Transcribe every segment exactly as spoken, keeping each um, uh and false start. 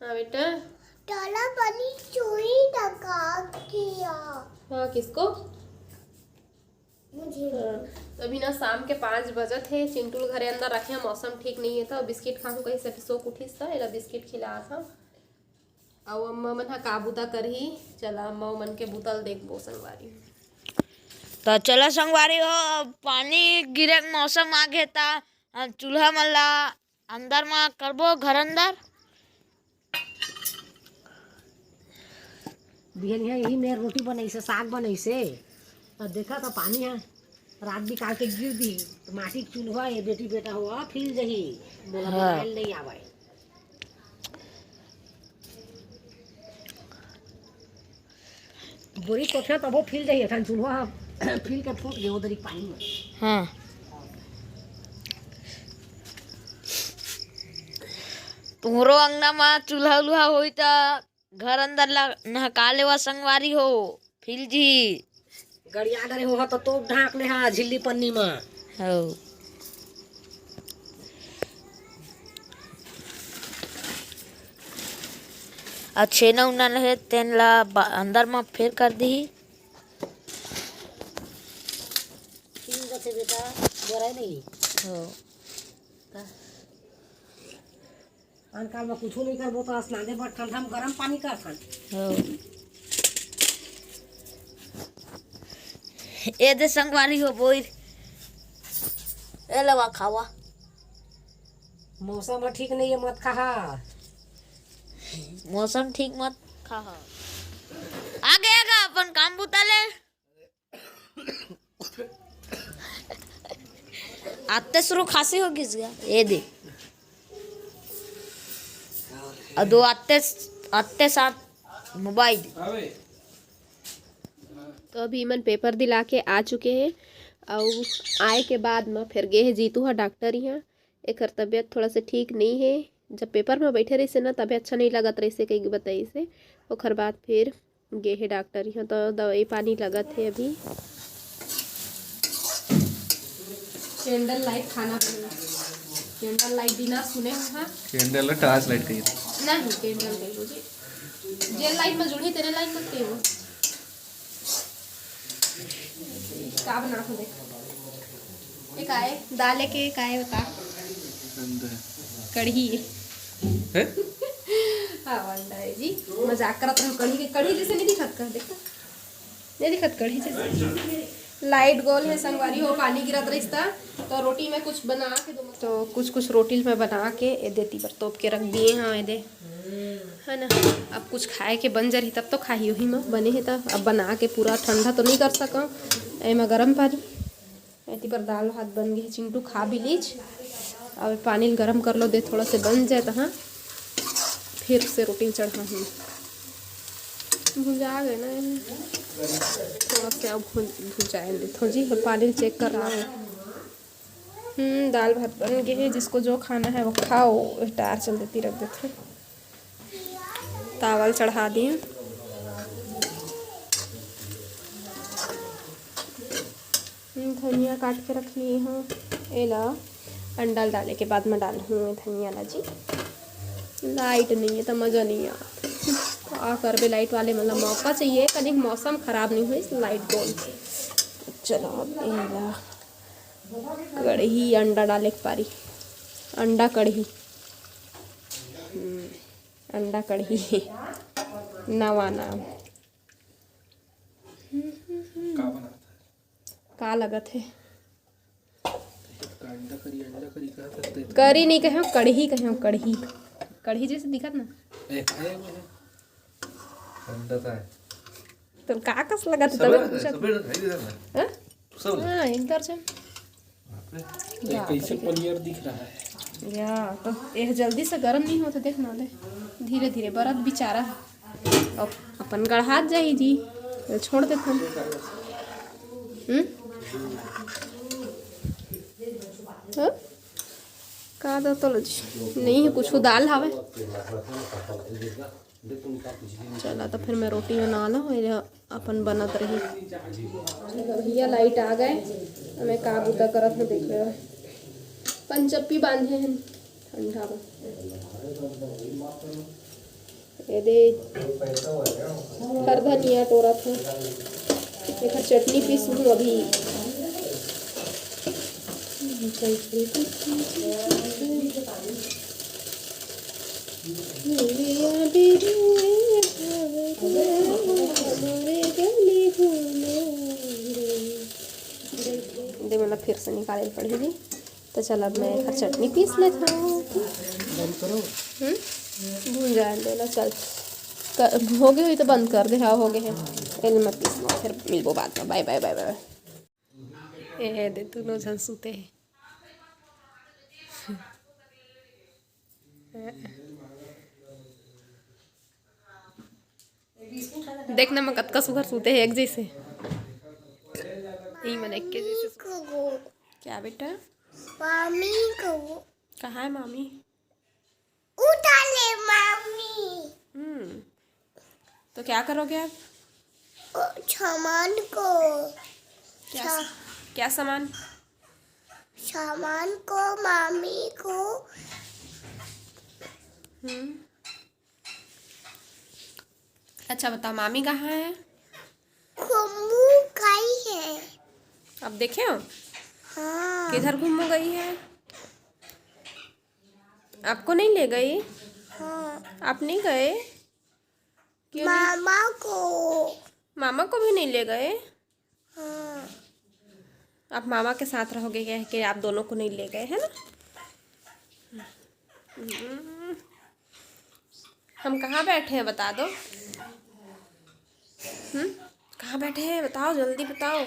हाँ बेटा। काला पानी चोरी लगा किया। हाँ, किसको? मुझे। हाँ, तो अभी ना शाम के पाँच बजत हे, चिंटू ल घरे अंदर रखे हैं, मौसम ठीक नहीं है, तो बिस्किट खाहूँ कहीं से, अभी सो के उठिस, तो एला बिस्किट खिलात हँव। अउ अम्मा मन ह का बूता करही, चला अम्मा मन के बूता ल देखबो संगवारी। त चला संगवारी हो, अब पानी गिरे के मौसम आ गे, त हम चूल्हा मन ला अंदर म करबो, घर अंदर। बिहनिया यही मेर रोटी बनइसे, साग बनइसे, अउ देखा त पानी ह रात बिकाल के गिर दी, त माटी के चूल्हा ए बेटी बेटा हो, फिल जही, मोला हाँ। बनाए ल नइ आवय। बोरी कोठिया तभो फिल जाही, अठन चूल्हा ह फिल के फूट गे ओदरी पानी में। हाँ। तुम्हरो अंगना म चूल्हा उल्हा होई त घर अंदर ला नहका लेवा संगवारी हो, फिल जी। गड़िया डरे हो तो तोप ढांक ले हा झिल्ली पन्नी म। हौ। अउ छेना उना ल हे, तेन ला बा-, अंदर म फेर कर दिही। पीन जथे बेटा, बोराई नहीं। हो। का? आनकाल म कुछू नहीं करबो, त असनादे बर ठंडा म गरम पानी करथन। हो। ए दे संगवारी हो बोइर। ए लवा खावा। मौसम ह ठीक नहीं है, मत खाहा। मौसम ठीक मत खाहा। आ गया गा अपन काम बुता ले। आते शुरू खांसी हो गई इसका। ये दे। और दो आते, आते साथ मोबाइल। तो अभी इमन पेपर दिला के आ चुके हैं। अउ आए के बाद म फिर गे हे जीतू ह डॉक्टर इहाँ। एकर तबीयत थोड़ा सा ठीक नहीं है। जब पेपर में बैठे रहिसे ना, तबे अच्छा नहीं लगत रहिसे, कहिके बताइसे। ओकर बाद फिर गे हे डॉक्टर इहाँ, तो दवाई पानी लगत है अभी। कैंडल लाइट खाना बने, कैंडल लाइट बिना सुने हो, हाँ? कैंडल टॉर्च लाइट कही। नहीं, कैंडल कही हो जी। जेन लाइट में जुड़ी, तेने लाइट मत कही हो। का बना हो देख। ये का है? दाल है के का है बता? अंडा है। कढ़ी है। हैं? हाँ, अंडा है जी। मजाक करत रहो, कढ़ी के, कढ़ी जैसे नहीं दिखत का, देखा? नहीं दिखत कढ़ी जैसे। लाइट गोल है संगवारी हो, पानी गिरत रहिस ता, तो रोटी में कुछ बना के दो। तो कुछ कुछ रोटी में बना के ए देती पर तोप के रख दिए हाँ, ए दे। है ना? अब कुछ खाए के बन जरही तब तो खाही, वही में बने है तब। अब बना के पूरा ठंडा तो नहीं कर सका, एमा गरम पानी। एती पर दाल भात बन गे हे, चिंटू खा भी लीच। अब पानी ल गरम कर लो दे, थोड़ा से बन जाए तहाँ फिर से रोटी चढ़ा हूँ। भुंजा गए ना, थोड़ा से अब भुन-, भुंजाए देथो जी। पानी ल चेक कर लो। हम्म, दाल भात बन गए हे, जिसको जो खाना है वो खाओ, टार चल देती रख देथो। तावल चढ़ा दिए। हम्म, धनिया काट के रख लिए हूँ। एला अंडा ल डाले के बाद में डालहूँ ये धनिया ला जी। लाइट नहीं है तो मज़ा नहीं आ। का करबे, लाइट वाले मतलब मौका चाहिए, कभी मौसम खराब नहीं हुई, लाइट बोल। चलो अब एला कढ़ी अंडा डाले के पारी, अंडा कढ़ी। हम्म, अंडा कढ़ी। नवा नाम। का बनात है? का लगत है? अंडा करी, अंडा करी कहा सकते हैं। करी नहीं कहे, कढ़ी कहे, कढ़ी। कढ़ी जैसे दिखत ना। ए, खाए हुए हैं। अंडा था है। तो का कस लगत है, सब तबे है, पूछत सब है, है इधर ना। हैं? सब है। हाँ, एक दर्जन। बाप रे। ये बाप कैसे रे। पनियर दिख रहा है? या, तो यह जल्दी से गरम नहीं होता, देख ना ले। धीरे धीरे बरत बेचारा। अब अपन गढ़ात जाही जी। तो छोड़ देथन। हम्म? हाँ? का दो तो लो जी। नहीं है कुछ, दाल हवे। चला, तो फिर मैं रोटी बना लो, ये अपन बनत रही। भैया लाइट आ गए, मैं का बूता करत हूँ, देख रहे हो, पंचप्पी बांधे हैं ठंडा में। ये दे, हर धनिया टोरत हे। एकर चटनी पीसहूँ अभी। दे, मतलब, फिर से निकाले पड़ही। तो चल, अब मैं एकर चटनी पीस लेत हूँ। बंद करो। हम्म? भून जाए दे ना, चल। क-, हो गए हुई तो बंद कर दे। हाँ, हो गए हैं। चल, मैं पीस लूँ, फिर मिलबो बाद में। बाय, बाय, बाय, बाय। ए दे, दोनों झन सूते हैं। देख ना, मैं कतका सुघर सूते हैं एक जैसे। ई मन एक के जैसे सू-, क्या बेटा? मामी को। कहाँ है मामी? उठा ले मामी। हम्म, तो क्या करोगे आप? ओ, सामान को। क्या सा-, क्या सामान? सामान को, मामी को। हम्म, अच्छा बताओ, मामी कहाँ है? घूमू गई है। अब देखे हो? हाँ। किधर घूमू गई है? आपको नहीं ले गई? हाँ। आप नहीं गए? क्यों नहीं? मामा को। मामा को भी नहीं ले गए? हाँ। आप मामा के साथ रहोगे, कह के आप दोनों को नहीं ले गए, है ना? हम्म। हम कहाँ बैठे हैं, बता दो। हम्म? कहाँ बैठे हैं, बताओ, जल्दी बताओ।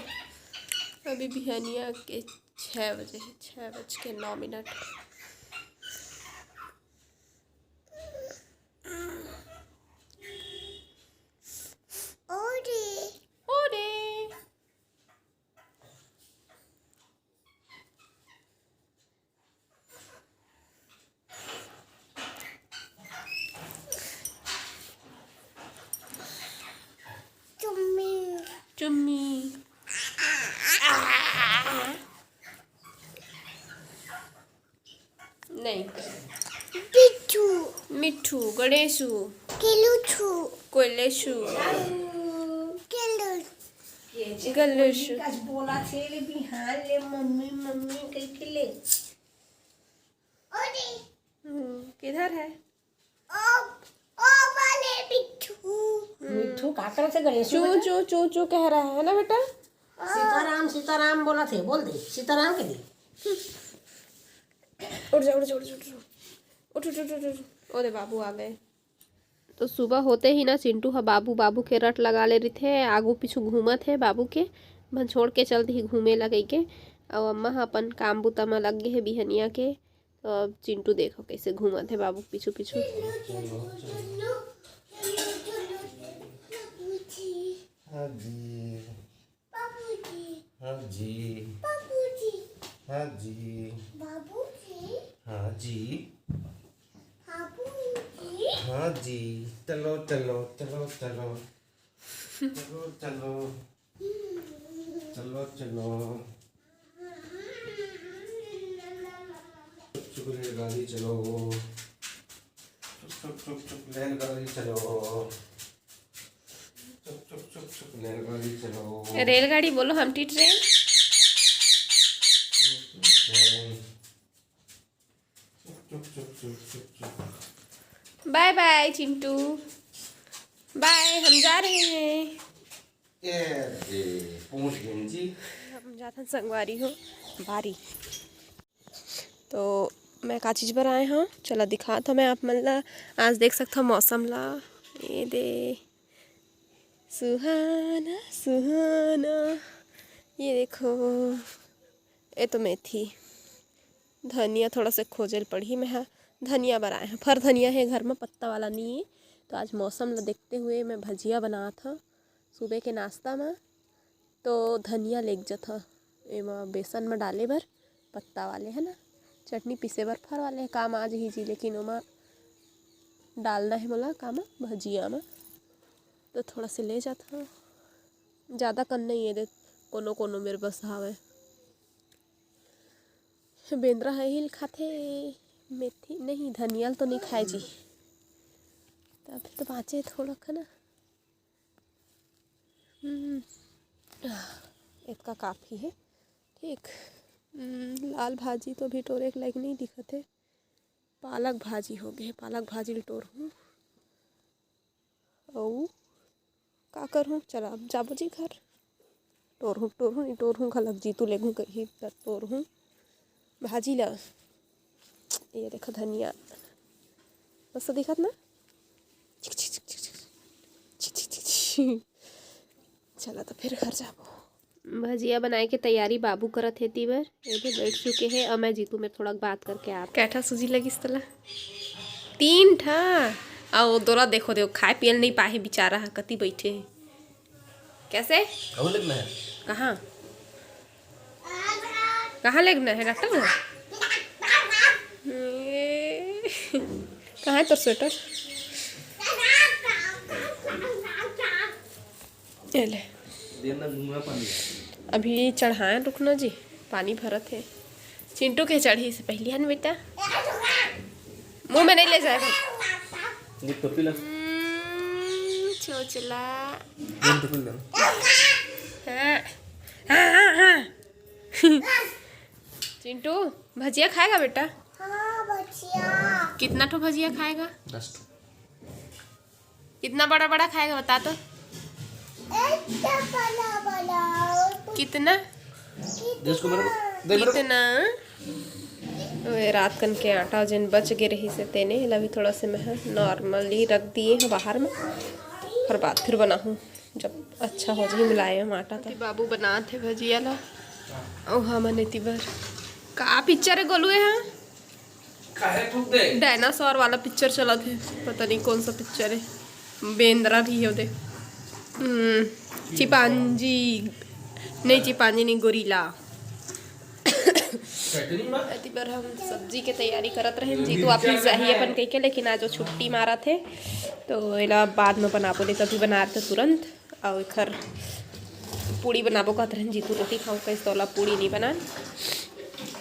अभी बिहनिया के छः बजे है, छः बज के नौ मिनट। ओरे। ओरे। चुम्मी। चुम्मी। नहीं। बिट्टू। मिट्ठू, गणेशू। केलूछू। कोलेशू। केलू। गलूशू। आज बोला थे ले बिहान ले मम्मी, मम्मी कह के ले। ओरे। हम्म, किधर है? ओ, ओ वाले मिट्ठू। मिट्ठू का करत हे गणेश चू, बेटा? चू, चू, चू कह रहा है ना बेटा? सीताराम, सीताराम बोलत हे, बोल दे, सीताराम कह दे। उठ जा, उठ जा, उठ जा, उठ जा। उठ, उठ, उठ, उठ, उठ। ओ दे बाबू आ गए। तो सुबह होते ही ना चिंटू ह बाबू, बाबू के रट लगा ले रहिथे, आगू पीछू घूमत हे बाबू के, भन छोड़ के चल दिही घूमे ला कहिके। अउ अम्मा ह अपन काम बुता म लग गे हे बिहनिया के। तो अब चिंटू देखो कैसे घूमत हे बाबू के पीछू पीछू। हाँ जी। बाबूजी। हाँ जी। बाबूजी। हाँ जी। बाबूजी। हाँ जी। बाबूजी। हाँ जी। चलो, चलो, चलो, चलो। चलो, चलो। चलो, चलो। चुप, चुप, रेलगाड़ी चलो। चुप, चुप, चुप, चुप, रेलगाड़ी चलो। चुप, चुप, चुप, चुप, रेलगाड़ी चलो। रेलगाड़ी बोलो, हमटी ट्रेन। चुप, चुप, चुप, चुप, चुप, चुप। बाय बाय चिंटू, बाय, हम जा रहे हैं। ए, ए, पहुंच गए जी। हम जाथन संगवारी हो बारी। तो मैं का चीज बर आए हव, चला दिखात हव मैं आप मन ला। आज देख सकथव मौसम ला, ये दे सुहाना सुहाना, ये देखो, ये तो मेथी, धनिया थोड़ा से खोजे ल पड़ही। मैं हा धनिया बर आए हव, फर धनिया हे घर में, पत्ता वाला नहीं है। तो आज मौसम ला देखते हुए मैं भजिया बनात हव सुबह के नाश्ता में। तो धनिया लेग जथव एमा बेसन में डाले बर, पत्ता वाले है ना, चटनी पीसे बर फर वाले काम आ जही जी, लेकिन ओमा डालना है मोला का में, भजिया में। तो थोड़ा से ले जाथव, ज़्यादा कन नहीं है दे, कोनो कोनो मेर बस हावय। बेंदरा ह एही ल खाथे, मेथी नहीं, धनिया ल तो नहीं खाए जी। अभी तो बाँचे हे थोड़ा कन ना। हम्म, आह, इतका काफी है। ठीक। हम्म, लाल भाजी तो अभी टोरे के लायक नहीं दिखत है। पालक भाजी हो गए, पालक भाजी ल टोरहूँ। अऊ का करहूँ, चला अब जाबो जी घर। टोरहूँ, टोरहूँ, नहीं टोरहूँ, घलक जीतू लेगहूँ कही त टोरहूँ भाजी ला। ये देखो धनिया, मस्त दिखत ना, चिक चिक चिक चिक चिक। चला तो फिर घर जाबो। भजिया बनाए के तैयारी बाबू करत हे, ती बर ये दे बैठ चुके हे। और मैं जीतू में थोड़ा बात करके आप। कैठा सूजी लगिस तला? तीन ठा। अउ दोला देखो, देखो, खाए पिए ल नहीं पाए हे बेचारा ह, कति बैठे हे। कैसे? कहूँ लगना है? कहाँ? कहाँ लगना है डॉक्टर घर? ए, कहाँ है तोर स्वेटर? ए ले। अभी चढ़ाए रुकना जी, पानी भरत हे। चिंटू के चढ़ी से पहली हन बेटा, मुंह में नहीं ले जाए भाई। ये टोपी ला। हम्म, चोचला। ये टोपी ला। हाँ। हाँ, हाँ, हाँ। चिंटू, भजिया खाएगा बेटा? हाँ, भजिया। कितना ठो भजिया खाएगा? दस ठो। कितना बड़ा बड़ा खाएगा बता तो। एक तो बड़ा बड़ा। कितना? दे इसको मेरे को, दे मेरे को। कितना? ओए, रात कन के आटा जेन बच गे रहिस हे तेने, एला भी थोड़ा से मैं ह normally रख दिए हूँ बाहर में, और बाद फिर बनाहूँ जब अच्छा हो जाही मुलायम आटा। तो बाबू बनात हे भजिया ला, अउ हमन एती बर का पिक्चर हे गोलू, ये हा? काहे थूक दे? डायनासोर वाला पिक्चर चलत हे, पता नहीं कौन सा पिक्चर हे। बेंदरा भी हे ओदे। हम्म, चिपांजी, नहीं चिपांजी नहीं, गोरिला। चटनी मा? एती बर हम सब्जी के तैयारी करत रहेन, जीतू ऑफिस जाही अपन कहिके, लेकिन आज वो छुट्टी मारत हे, तो एला बाद में बनाबो, नहीं तो अभी बना रहे तुरंत। अउ एखर पूड़ी बनाबो कहत रहेन, जीतू रोटी खाऊं कहिस, तो ओला पूड़ी नहीं बनान।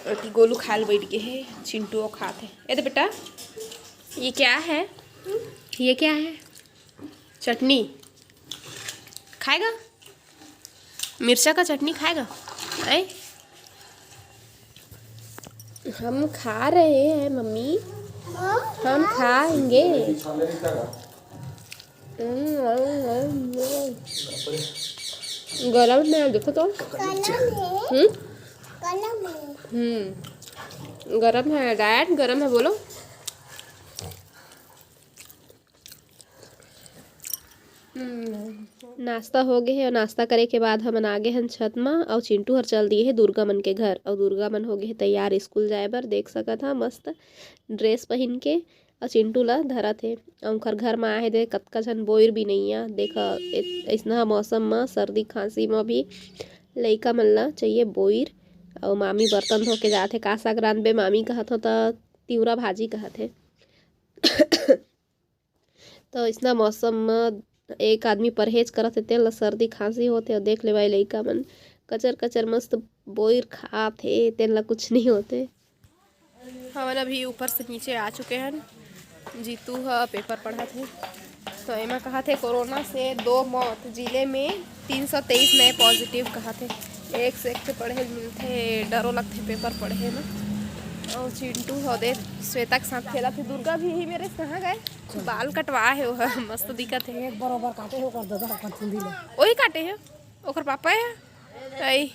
एती गोलू खाए ल बैठ गे हे, चिंटू खात हे। ए दे बेटा, ये क्या है? ये क्या है? चटनी खाएगा? मिर्चा का चटनी खाएगा? आए? हम खा रहे हैं मम्मी, हम खाएंगे। गरम है, देखो तो। कलम है। हम्म? कलम है। हम्म, गरम है, डायरेक्ट गरम है, बोलो। हम्म। नाश्ता हो गे हे, अउ नाश्ता करे के बाद हमन आ गे हन छत म, अउ चिंटू हर चल दिए हे दुर्गा मन के घर, अउ दुर्गा मन हो गे हे तैयार स्कूल जाए बर। देख सकत हा, मस्त ड्रेस पहिन के, अउ चिंटू ला धरत हे। अउ ओखर घर म आए हे, दे कतका झन बोइर बिनैया। देख, ए-, अइसना मौसम म सर्दी खांसी म भी लइका मन ला चाहिए बोइर। अउ मामी बर्तन धो के जात हे, का साग रांधबे मामी कहत हो, त तिवरा भाजी कहत हे। तो अइसना मौसम म एक आदमी परहेज करत हे, तेन ल सर्दी खांसी होथे। अउ देख ले भाई, लइका मन कचर कचर मस्त बोइर खात हे, तेन ल कुछ नहीं होथे। हमन अभी ऊपर से नीचे आ चुके हन। जीतू ह पेपर पढ़त हे, तो एमा कहत हे, कोरोना से दो मौत, जिले में तीन सौ तेईस नए पॉजिटिव कहत हे। एक से एक के पढ़े ल मिलथे, डरो लगथे पेपर पढ़े म। अउ चिंटू ह दे श्वेता के साथ खेलत हे। दुर्गा भी यही मेरे से कहाँ गए? बाल कटवा हे ओह, मस्त दिखत हे। एक बरोबर काटे हे ओकर दादा, ओकर चुंदी ले। ओही काटे हे, ओकर पापा हे। आई।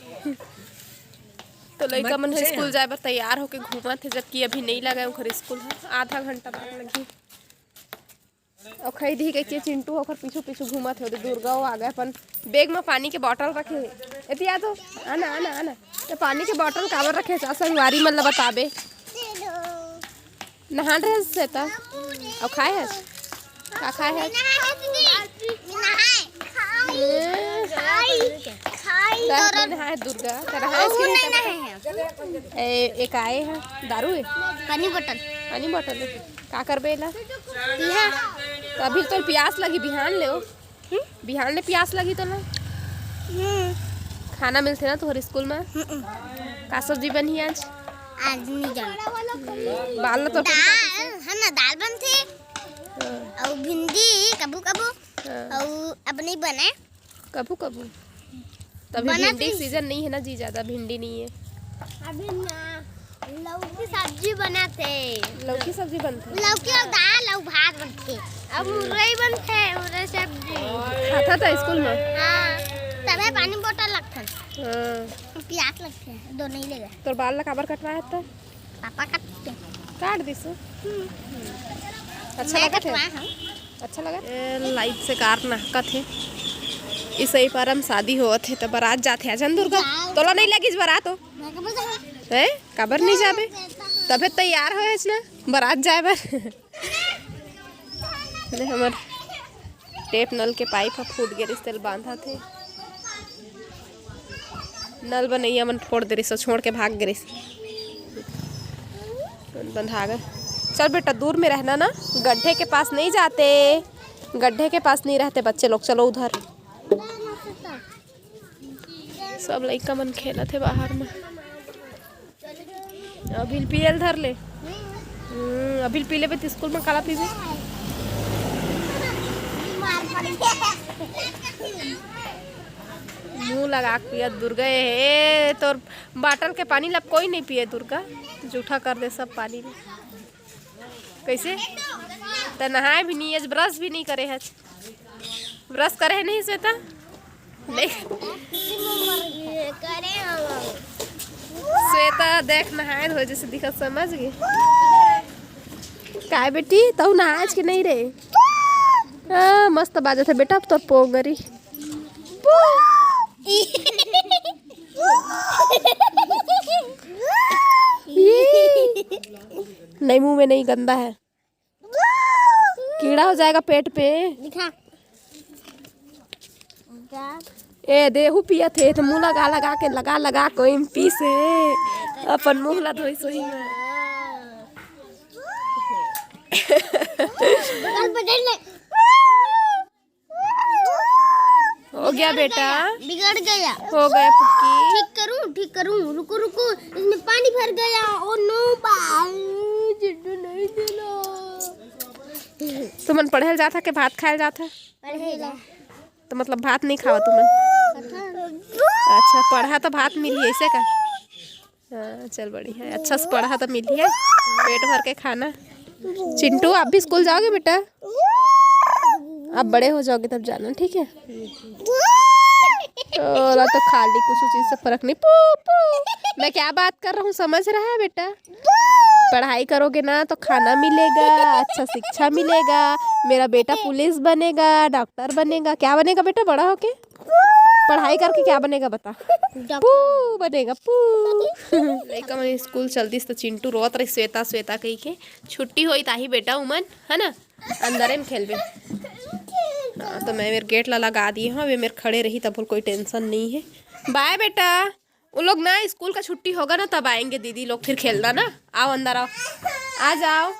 तो लइका मन ह स्कूल जाए बर तैयार होके घूमत हे, जबकि अभी नहीं लगा हे ओकर स्कूल ह, आधा घंटा बाद लगही। अउ खाई दी कहिके चिंटू ओकर पीछू पीछू घूमत हे। ओदे दुर्गा वो आ गए, अपन बैग म पानी के बॉटल रखे हे। एती आ तो, आना, आना, आना। तो पानी के बॉटल काबर रखे हे? संगवारी मन ल बताबे। नहान रहे से त? अउ खाए हस? का खाए हस? ए, नहाए दुर्गा, त नहाए हस कि नहीं? ए, एक आए ह, दारू हे? पानी बॉटल। पानी बॉटल हे। का करबे एला? त अभी तो पियास लगी, बिहान ले ओ। बिहान ले पियास लगी तो ना? हम्म। खाना मिलथे ना तोहर स्कूल में? हम्म। का सब्जी बनही आज? आज नहीं जान। बाल ला तो दाल, है ना, दाल बनथे। हाँ। भिंडी कभू कभू। हाँ। अउ अब नहीं बने। कभू कभू। तभी बनत भिंडी नहीं। सीजन नहीं है ना जी, ज्यादा भिंडी नहीं है। अभी ना लौकी सब्जी बनाते। लौकी सब्जी बनते। लौकी अउ दाल अउ भात बनते। अब मुरई बनते, मुरई सब्जी। खाता था स्कूल में। हाँ, तबे पानी बोतल लगता। हाँ। प्यास लगते हैं, दो नहीं लेगा। तोर बाल ला काबर कटवाए था? पापा काट के। काट दिस। अच्छा मैं लगत है? कटवाए हूँ। अच्छा लगत? ए, लाइट से कार नहकत है। इसई पारा म शादी होवत है त बारात जात है। अजन दुर्गा, जाओ। तोला नहीं लगिस बारात हो? मैं कब जाऊँ? हैं? काबर नहीं जाबे? तबे तैयार होएस ना बारात जाए बर। ले हमर टेप नल के पाइप ह फूट गे रिहिस, तेल बांधत हे। नल बनैया मन फोड़ दे रिहिस, छोड़ के भाग गे रिहिस। बंधा गे। चल बेटा, दूर में रहना ना, गड्ढे के पास नहीं जाते, गड्ढे के पास नहीं रहते बच्चे लोग। चलो उधर। सब लइका मन खेलत हे बाहर में। अभी ल पिए ल धर ले। हम्म, अभी ल पी लेबे त स्कूल में काला पीबे? मुंह लगा के पिया दुर्गा। ए, ए, तोर बाटल के पानी ला कोई नहीं पिए दुर्गा, जूठा कर दे सब पानी ला। कैसे? त नहाए भी नहीं, आज ब्रश भी नहीं करे हच। ब्रश करे है नहीं श्वेता? देख। श्वेता देख नहाए हो जैसे दिखत, समझ गई? काय बेटी, तू नहाए के नहीं रे? हाँ, मस्त बाजत है बेटा, अब तोर पोंगरी। ये। नहीं, मुंह में नहीं, गंदा है। कीड़ा हो जाएगा पेट पे। दिखा। ए, देहू पियत हे, त मुंह लगा लगा के, लगा लगा कोई में पीस हे। अपन मुंह ला धोई सोई में। बगल पकड़ ले। हो गया बेटा। बिगड़ गया। हो गया पुक्की। ठीक करूं, ठीक करूं, रुको, रुको, इसमें पानी भर गया। ओ नो, बाल चिट्टू नहीं देना। तुमन पढ़े ल जाथा के भात खाए ल जाथा? पढ़े जा। तो मतलब भात नहीं खावा तुमन? अच्छा, पढ़ा तो भात मिली ऐसे का? हाँ, चल बढ़िया है, अच्छा से पढ़ा तो मिली है, पेट भर के खाना। चिंटू, आप भी स्कूल जाओगे बेटा? आप बड़े हो जाओगे तब जाना, ठीक है? तोला तो खाली कुछ चीज से फर्क नहीं। पू, पू। मैं क्या बात कर रहा हूँ, समझ रहा है बेटा? पढ़ाई करोगे ना तो खाना मिलेगा, अच्छा शिक्षा मिलेगा, मेरा बेटा पुलिस बनेगा, डॉक्टर बनेगा। क्या बनेगा बेटा बड़ा होके? पढ़ाई करके क्या बनेगा बता? डॉक्टर। पू बनेगा, पू। लइका मन स्कूल चल दिस त चिंटू रोत रही, श्वेता, श्वेता कही के। छुट्टी होई ताही बेटा उमन, है ना, अंदरे में खेलबे। हाँ, तो मैं मेरे गेट ला लगा दिए हूँ, अभी मेरे खड़े रही तब कोई टेंशन नहीं है। बाय बेटा। उन लोग ना, स्कूल का छुट्टी होगा ना, तब आएंगे दीदी लोग, फिर खेलना ना। आओ अंदर आओ, आ जाओ।